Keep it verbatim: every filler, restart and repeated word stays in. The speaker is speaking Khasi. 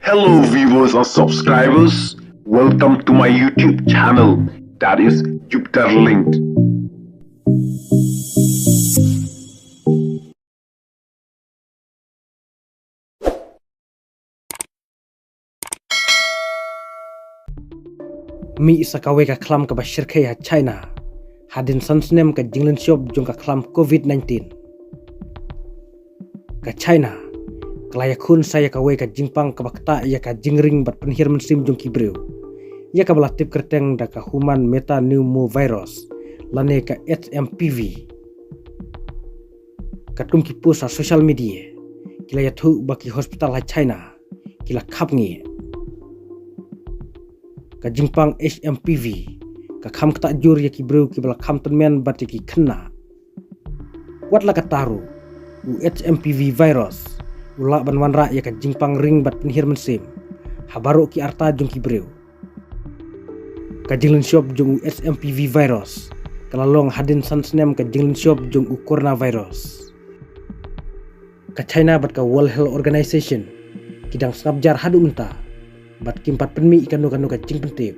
Hello viewers and subscribers, welcome to my YouTube channel, that is Jupiter Linked. Mih sa kawei ka khlam kaba shyrkhei ha China hadien san snem ka jinglynshop jong ka khlam covid nineteen. Ka China ka la ïakhun sa ïa kawei ka jingpang kaba ktah ïa ka jingring bad pynhiar mynsiem jong ki briew, ïa kaba la tip kyrteng da ka human metapneumovirus lane ka H M P V. Katkum ki post ha social media, ki la ïathuh ba ki hospital ha China ki la khapngiah. Ka jingpang H M P V ka kham ktah jur ïa ki briew kiba la kham tymmen bad ïa ki khynnah. Wat la katta ruh, u H M P V virus u lah ban wanrah ïa ka jingpang ring bad pynhiar mynsiem ha baroh ki arta jong ki briew. Ka jinglynshop jong u H M P V virus ka la long hadien san snem ka jinglynshop jong u coronavirus. Ka China bad ka World Health Organization ki dang sngap jar haduh mynta bad kim pat pynmih kano kano ka jingpyntip